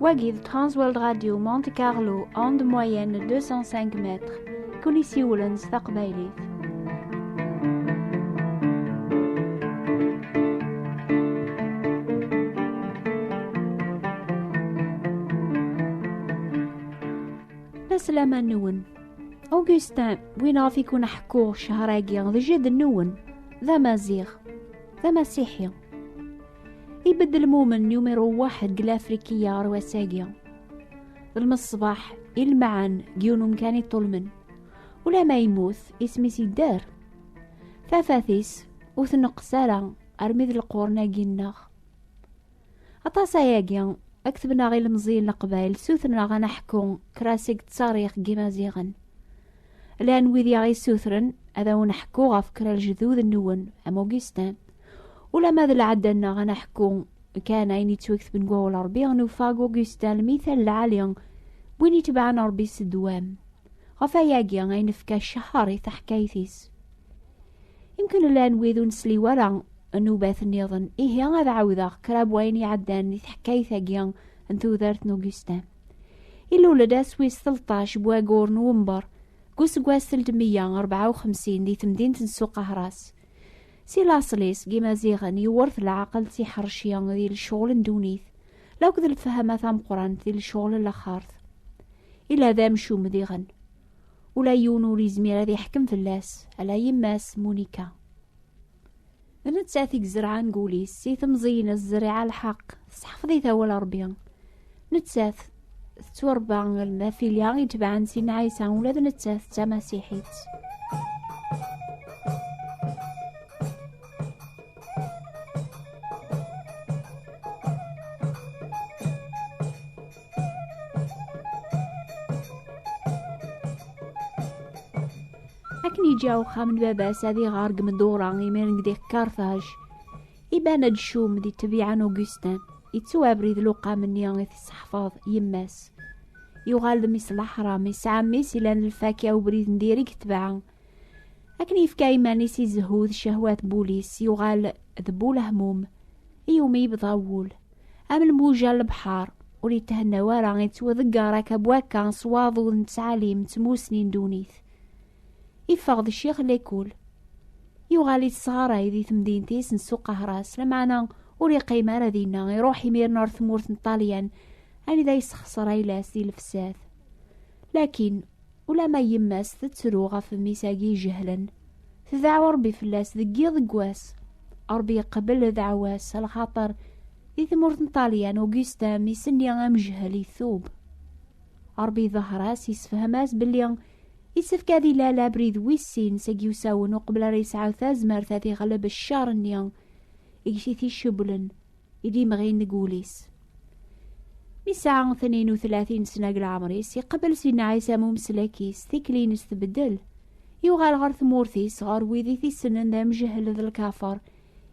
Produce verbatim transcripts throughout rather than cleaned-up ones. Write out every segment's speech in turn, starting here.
Wagi d Transworld Radio Monte Carlo, onde moyenne deux cent cinq mètres. Kun isiwlen s taqbaylit. Laslama-nwen. Augustin, win ɣef i kun-ḥekkuɣ ccher-agi, d jedd-nwen, d amaziɣ, d amasiḥi. Ibedd lmumen numiru waḥed deg Lafrikiya ɣer wass-agi. D lmeṣbaḥ ilemmɛen deg yiwen umkan iṭulmen. Ulamma yemmut, isem-is yedder. Tafat-is ur tneqqes ara armi d lqurn-agi-nneɣ. Aṭas ayagi, ad ketben-aɣ ilemẓiyen n Leqbayel, ssutren-aɣ ad naḥku kra seg ttarix n Yimaziɣen. Llan wid i aɣ-issutren ad awen-ḥkuɣ ɣef kra lejdud-nwen, am Augustin. Ulamma d lɛadda-nneɣ ad naḥku kan ayen yettwaketben deg wawal Ṛebbi, nufa deg Augustin lmital lɛali, win itebɛen Ṛebbi s ddwam. Ɣef wayagi ay nefka ccher i taḥkayt-is. Imken llan wid ur nesli wara nnubat nniḍen, ihi ad ɛawdeɣ kra n wayen iɛeddan di tḥkayt-agi n tudert n Augustin. Ilul-d ass wis tleṭṭac n waggur n Nwember deg useggas telt meyya rebɛa u xemsin di temdint n Suq Ahras. Si laṣel-is n Yimaziɣen yewwert leɛqel d tiḥerci di lecɣel n ddunit, lakked lefhama tameqqrant di lecɣel n laxert. Ila d amcum diɣen. Ula yiwen ur yezmir ad iḥkem fell-as, ala yemma-s Munika. D nettat i izerɛen deg wul-is, si temẓi-ines zzriɛa lḥeqq, tesseḥfeḍ-it awal Ṛebbi. Nettat tettwarebba lmafilya itebɛen Sidna Ɛisa, ula d nettat d tamasiḥit. Akken yeǧǧa uxxam n baba-s ad iɣer deg Mdura, imiren deg Kartaj, iban-d ccum di ṭṭbiɛa n Augustin, ittu abrid luqam-nni i tesseḥfaḍ yemma-s. Yuɣal d mmi-s n leḥram, yesɛa mmi-s ilan lfakya ubrid n diri i yetbeɛ. Akken yefka iman-is i zzhu d ccehwat n wul-is, yuɣal d bu lehmum, iwumi yebḍa wul. Am lmuja n lebḥer, ur yethenna wara, yettwaḍegger akka bu akka s waḍu n ttɛalim d tmusni n ddunit. Iffeɣ d ccix n lekul. Yuɣal yesɣaray di temdint-is n Suq Ahras, lameɛna ur yeqqim ara dinna, iruḥ imiren ɣer tmurt n Ṭṭalyan, anida yessexṣer ayla-s di lefsad. Lakin, ulamma yemma-s tettru ɣef mmi-s-agi ijehlen, tdeɛɛu Ṛebbi fell-as deg yiḍ deg wass. Ṛebbi iqbel ddeɛwa-s, lxaṭer di tmurt n Ṭṭalyan, Augustin, mmi-s-nni amejhel, itub. Ṛebbi iḍher-as, yessefhem-as belli yessefk ad ilal abrid wis sin seg yusawen uqbel ara yesɛu tazmert ad iɣleb ccer-nni i t-icewwlen, i d-imɣin deg wul-is. Mi yesɛa tnin u tlatin sna deg leɛmer-is, iqabel Sidna Ɛisa am umeslak-is, tikli-ines tbeddel. Yuɣal ɣer tmurt-is, ɣer wid i t-issnen d amjehel d lkafer,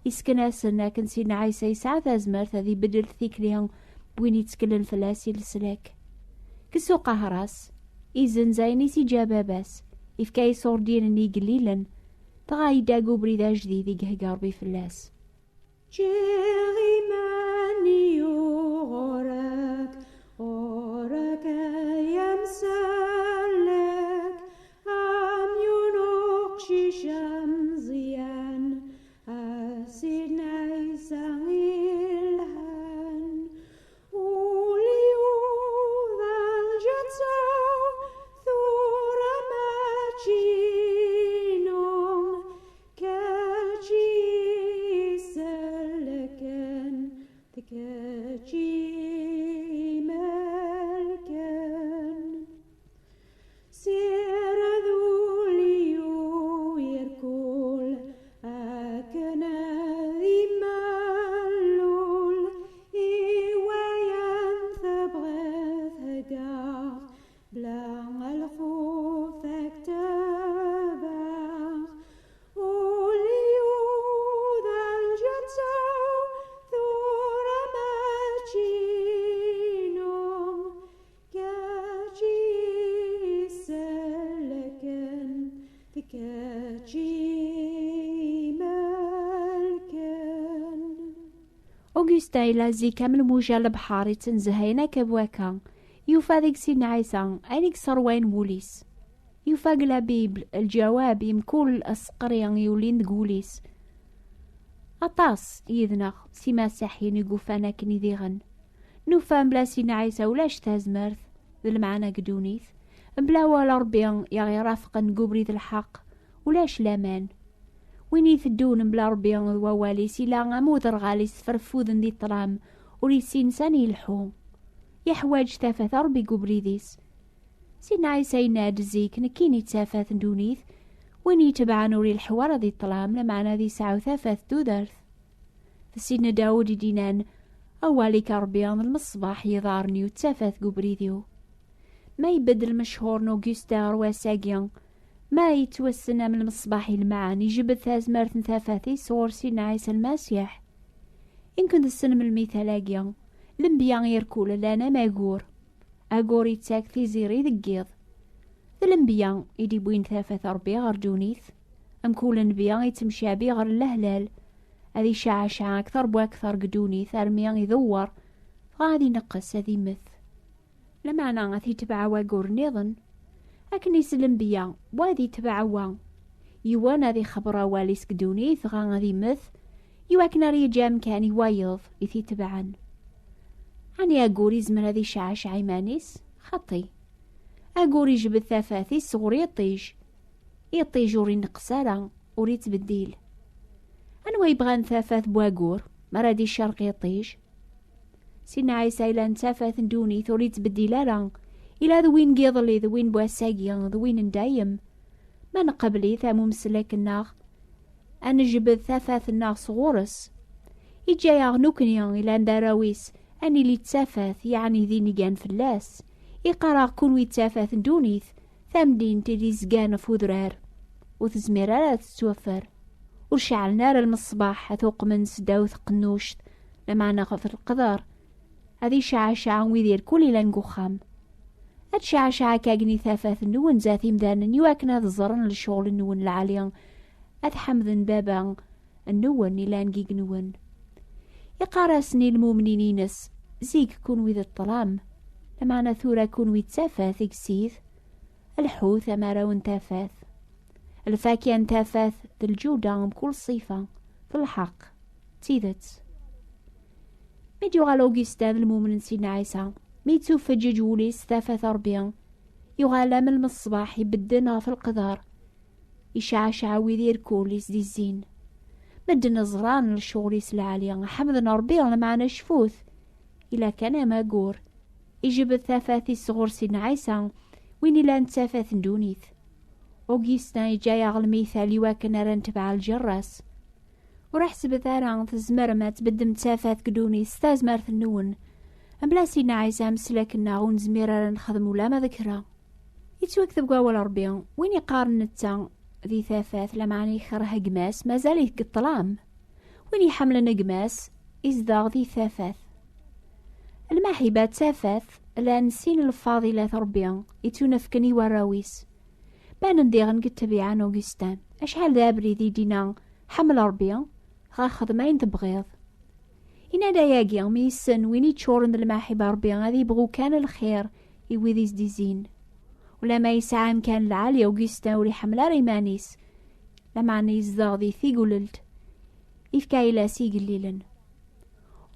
isken-asen akken Sidna Ɛisa yesɛa tazmert ad ibeddel tikli n win yetteklen fell-as i leslak. Deg Suq Ahras, izenz ayen i s-iǧǧa baba-s, ifka iṣurdiyen-nni igellilen, dɣa yedda deg ubrid ajdid i ihegga Ṛebbi fell-as. Ǧǧiɣ iman-iw ɣur-k, ɣur-k ay amsellek, am yiwen uqcic ameẓyan, a Sidna Ɛisa ilhan. Ul-iw d lǧetta, tura mačči inu, kečč i isellken, d kečč i imelken. Sired ul-iw irkul. Augustin yella zik am lmuja n lebḥer yettnezhayen akka d wakka. Yufa deg Sidna Ɛisa ayen i yesserwayen wul-is. Yufa deg la Bible lǧawab i mkul aseqqri yulin deg wul-is. Aṭas yid-neɣ s imasiḥiyen i yufan akken i diɣen. Nufa mebla Sidna Ɛisa ulac tazmert d lmeɛna deg ddunit. Mebla awal Ṛebbi i aɣ-irafqen deg ubrid n lḥeqq, ulac laman. Win iteddun mebla Ṛebbi d wawal-is ila am uderɣal isferfuden di ṭṭlam, ur yessin sani yelḥu. Yeḥwaǧ tafat Ṛebbi deg ubrid-is. Sidna Ɛisa yenna-d zik, nekkini d tafat n ddunit, win yetebɛen ur ileḥḥu ara di ṭṭlam, lameɛna ad yesɛu tafat n tudert. D Sidna Dawed i d-yennan, awal-ik a Ṛebbi d lmeṣbaḥ i yiḍarren-iw d tafat deg ubrid-iw. Ma ibeddel mechuṛ n Augustin ɣer wass-agi, ma yettwassen am lmeṣbaḥ ilemmɛen, ijbed tazmert n tafat-is sɣur Sidna Ɛisa Lmasiḥ. Imken tessen melmi tal-agi, lenbiya irkul llan am agur. Agur yettak tiziri deg yiḍ. D lenbiya i d-iwwin tafat Ṛebbi ɣer ddunit. Mkul nnbi yettemcabi ɣer lehlal, ad iceɛceɛ akteṛ bu akteṛ deg ddunit armi idewwer, dɣa ad ineqqes, ad immet. Lameɛna ad t-itbeɛ wagur nniḍen. Akken i s lenbiya, wa ad itbeɛ wa. Yiwen ad ixebber awal-is deg ddunit, dɣa ad immet, iwakken ara yeǧǧ amkan i wayeḍ i t-itebɛen. Ɛni agur izmer ad iceɛceɛ iman-is? Xaṭi. Agur ijbed tafat-is sɣur yiṭij. Iṭij ur ineqqes ara, ur ittbeddil. Anwa yebɣan tafat n wagur, mi ara d-icerq yiṭij? Sidna Ɛisa yella d tafat n ddunit ur yettbeddil ara, ila d win n yiḍelli d win n wass-agi d win n dayem. Ma nqabel-it am umeslak-nneɣ, ad nejbed tafat-nneɣ sɣur-s. Iǧǧa-yaɣ nekkni ilan d arraw-is, ad nili d tafat, yeɛni d inigan fell-as. Iqqar-aɣ kunwi d tafat n ddunit, tamdint i d-izgan ɣef udrar, ur tezmir ara ad tettwaffer. Ur ceɛlen ara lmeṣbaḥ ad t-uqmen seddaw tqennuct, lameɛna ɣef leqder ad iceɛceɛ wid irkul ilan deg uxxam. Ad tceɛceɛ akkagni tafat-nwen zdat imdanen iwakken ad ẓren lecɣel-nwen lɛali, ad ḥemden baba-nwen ilan deg igenwen. Iqqar-asen i lmumnin-ines, zik kunwi d ṭṭlam, lameɛna tura kunwi d tafat deg Ssid, lḥut am arraw n tafat. Lfakya n tafat d lǧuda mkul ṣṣifa, d lḥeqq, d tidet. Mi d-yuɣal Augustin d lmumen n Sidna Ɛisa, mi yettufeǧǧeǧ wul-is s tafat Ṛebbi, yuɣal am lmeṣbaḥ ibedden ɣef leqder, iceɛceɛ wid irkul i s-d-izzin. Medden ẓran lecɣel-is lɛali, ḥemden Ṛebbi, lameɛna cfut, ila kan amagur. Ijbed tafat-is sɣur Sidna Ɛisa, win ilan d tafat n ddunit. Augustin yeǧǧa-yaɣ lmital iwakken ara netbeɛ lǧerra-s. Ur ḥesbet ara tzemrem ad tbeddem tafat deg ddunit s tazmert-nwen. Mebla Sidna Ɛisa ameslak-nneɣ ur nezmir ara nexdem ulamma d kra. Yettwakteb deg wawal Ṛebbi, win iqqaren netta di tafat, lameɛna ikreh gma-s, mazal-it deg ṭṭlam. Win iḥemmlen gma-s, izdeɣ di tafat. Lmaḥiba d tafat llan sin lfaḍilat Ṛebbi ittunefken i warraw-is. Banen diɣen deg ṭṭbiɛa n Augustin. Acḥal d abrid i d-inna, ḥemmel Ṛebbi, dɣa xdem ayen tebɣiḍ. Yenna-d ayagi mi yessen win iččuren d lmaḥiba Ṛebbi ad yebɣu kan lxir i wid i s-d-izzin. Ulama yesɛa amkan lɛali, Augustin ur iḥemmel ara iman-is, lameɛna yezdeɣ di tigulelt, ifka iles igellilen.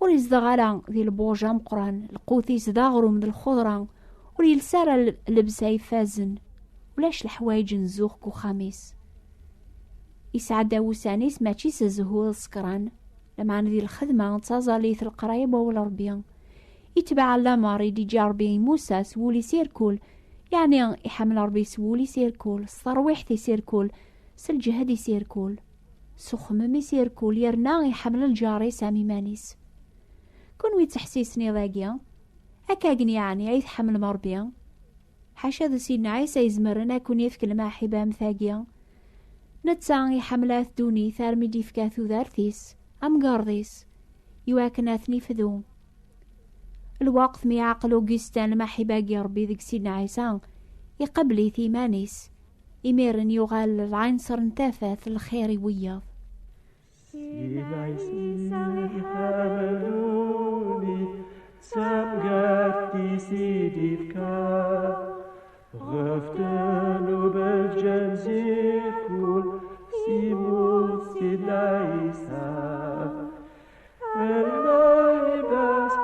Ur izdeɣ ara di lbuṛj ameqqran, lqut-is d aɣrum d lxeḍra, ur yelsi ara l-, llebsa ifazen, ulac leḥwayeǧ n zzux deg uxxam-is. Isɛedda ussan-is mačči s zzhu d ṣṣekran, lameɛna di lxedma d taẓallit, leqraya n wawal Ṛebbi. Itbeɛ lameṛ i d-iǧǧa Ṛebbi i Musa s wul-is irkul, yeɛni iḥemmel Ṛebbi s wul-is irkul, s terwiḥt-is irkul, s lǧehd-is irkul, s uxemmem-is irkul, yerna iḥemmel lǧar-is am iman-is. Kunwi ttḥessisen iḍ-agi, akka agni yeɛni ay tḥemmlem Ṛebbi? Ḥaca d Sidna Ɛisa izemren ad ken-yefk lmaḥiba am tagi. Netta iḥemmel at ddunit armi d-ifka tudert-is, amgerḍ-is, iwakken ad ten-ifdu. Lweqt mi iɛqel Augustin lmaḥiba n Ṛebbi deg Sidna Ɛisa, iqabel-it iman-is. Imiren yuɣal lɛinṣer n tafat lxir i wiyaḍ. Sila isem iḥamluni, d tamgart i s-id-ifka. Ɣef ddnub lǧenz ikul, s imut Sidna Ɛisa. Lɛibas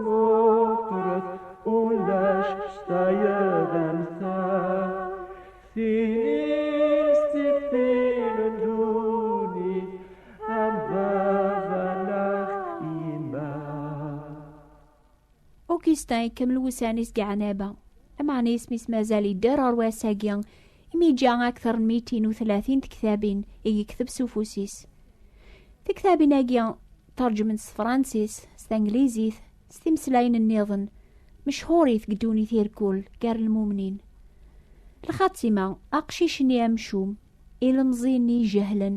meqqret, ulac tayeḍ am ta. Tin i s-tiftin ddunit, am baba neɣ yemma. Augustin ikemmel wussan-is deg Ɛnaba. Lameɛna isem-is mazal idder ɣer wass-agi, imi yeǧǧa akteṛ n mitin u tlatin tektabin i yekteb s ufus-is. Tiktabin-agi ṭerǧment s tefransist, s tanglizit, s timeslayin nniḍen, mechurit deg ddunit irkul gar lmumnin. Lxatima, aqcic-nni amcum, ilemẓi-nni ijehlen,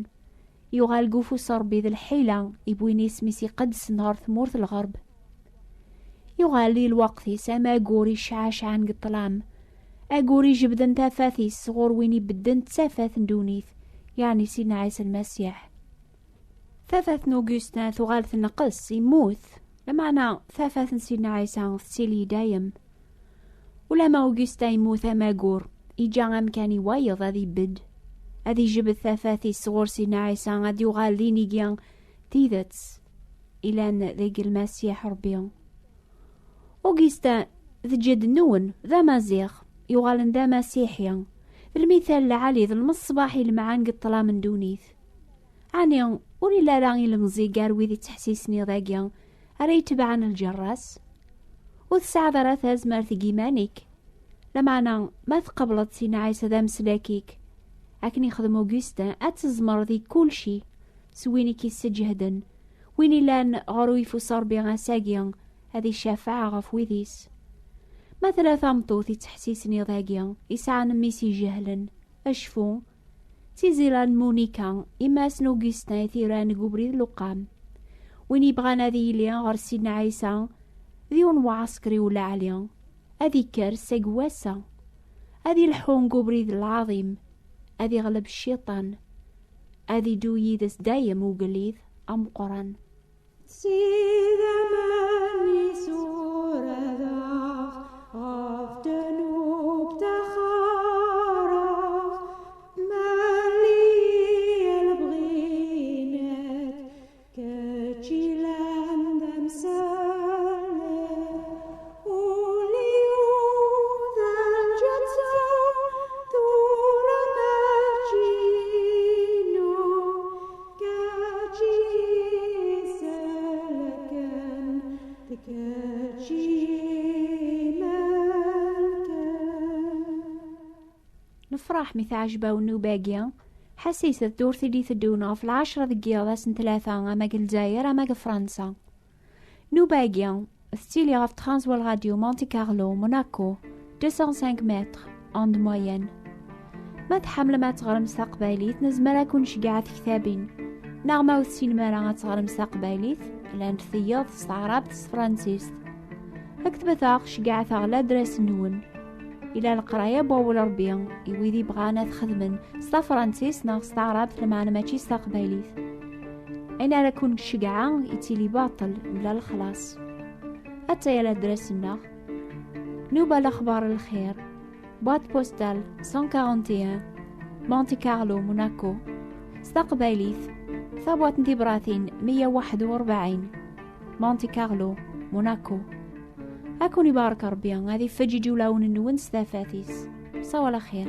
yuɣal deg ufus n Ṛebbi d lḥila iwwin isem-is iqedsen ɣer tmurt n lɣerb. Yuɣal di lweqt-is am agur icɛacɛan deg ṭṭlam, agur ijebden tafat-is sɣur win ibedden d tafat n ddunit, yeɛni Sidna Ɛisa Lmasiḥ. Tafat n Augustin tuɣal tenqes, immut, lameɛna tafat n Sidna Ɛisa tettili dayem. Ulama Augustin yemmut amagur, iǧǧa amkan i wayeḍ ad ibedd, ad ijbed tafat-is sɣur Sidna Ɛisa, ad yuɣal d inigi tidet ilan deg Lmasiḥ Ṛebbi. Augustin d jedd-nwen, d amaziɣ, yuɣalen d amasiḥi, d lmital lɛali, d lmeṣbaḥ ilemɛen deg ṭṭlam n ddunit. Ɛni ur illi ara ilemẓi gar wid ittḥessisen iḍ-agi ara itebɛen lǧerra-s? Ur tesɛiḍ ara tazmert deg iman-ik? Lameɛna, ma tqebleḍ Sidna Ɛisa d ameslak-ik, akken ixdem Augustin, ad tzemreḍ i kulci s win i k-isseǧhden, win illan ɣer uyeffus Ṛebbi ass-agi, ad icafeɛ ɣef wid-is. Ma tella tameṭṭut ittḥessisen iḍ-agi, isɛan mmi-s ijehlen, acfu, d tizila n Munika, yemma-s n Augustin i t-iran deg ubrid n Luqam. Win yebɣan ad yili ɣer Sidna Ɛisa, d yiwen n uɛesker i ulaɛli, ad ikker seg wass-a, ad ilḥu deg ubrid lɛaḍim, ad iɣleb cciṭan, ad iddu yid-s dayem ugellid ameqqran. Sid aman isurad-aɣ ɣef ddnub taxaraɣ, mali lbɣinat, kečč ilan d amsalay. Ul-iw d lǧetta, tura mačči inu, kečč i iselken, d kečč i imelken. Nefṛeḥ mi teɛjeb-awen nnuba-agi. Ḥasis d ddurt i d-iteddun ɣef lɛecṛa deg yiḍ ass n tlata, ama deg Lezzayer ama deg Fransa. Nnuba-agi tettili ɣef Transworld Radio Monte Carlo, Monaco, deux cent cinq mètres, onde moyenne. Ma tḥemmlem ad teɣrem s taqbaylit, nezmer ad ken-nceggeɛ tektabin. Neɣ ma ur tessinem ara ad teɣrem s taqbaylit, llant tiyaḍ s taɛrabt, s tefransist. Ketbet-aɣ, ceggɛet-aɣ ladres-nwen. Ila leqraya n wawal Ṛebbi i wid ibɣan ad xedmen s tafransist neɣ s taɛrabt, lameɛna mačči s taqbaylit. Ayen ara ken-ceggɛeɣ ittili baṭel, mebla lexlaṣ. Attaya ladres-nneɣ. Nuba Lexbar Lxir, boîte postale cent quarante et un, Monte Carlo, Monaco. S taqbaylit, tabwaṭ n tibratin meyya u waḥed u rebɛin, Monte Carlo, Monaco. Ad ken-ibarek Ṛebbi, ad ifeǧǧeǧ ulawen-nwen s tafat-is. Ṣawal axir.